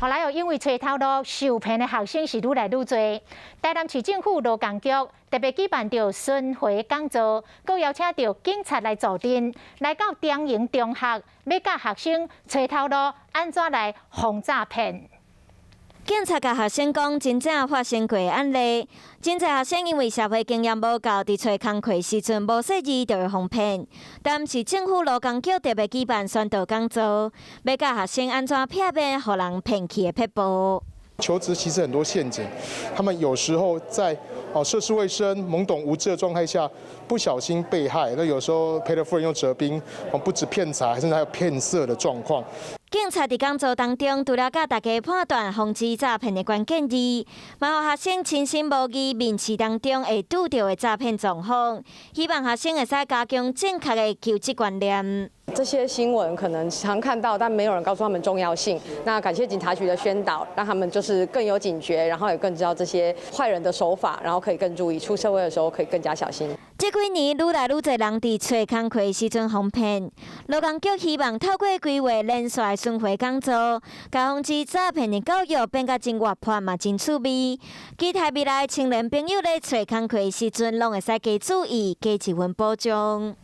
後來又因為揣頭路受騙的學生是愈來愈濟。台南市政府勞工局特別舉辦著巡迴講座，閣邀請著警察來助陣，來到中營中學，欲教學生揣頭路按怎來防詐騙。警察共學生講，真正發生過案例，真濟學生因為社會經驗無夠，佇揣工課時陣無細膩就會予騙。台南市政府勞工局特別舉辦宣導講座，欲教學生按怎避免予人騙去的撇步。求職其實很多陷阱，他們有時候在涉世未深、懵懂無知的狀態下，不小心被害。那有時候賠了夫人又折兵，不止騙財，甚至還有騙色的狀況。警察佇講座當中，除了教大家判斷防止詐騙的關鍵字，嘛予學生親身模擬面試當中會拄著的詐騙狀況，希望學生會使加強正確的求職觀念。這些新聞可能常看到，但沒有人告訴他們重要性。那感謝警察局的宣導，讓他們就是更有警覺，然後也更知道這些壞人的手法，然後可以更注意，出社會的時候可以更加小心。這幾年愈來愈濟人佇揣工課時陣予騙，勞工局希望透過規劃連續巡迴講座，共防止詐騙的教育變甲真活潑嘛，真趣味。期待未來青年朋友咧揣工課時陣，攏會使加注意，加一份保障。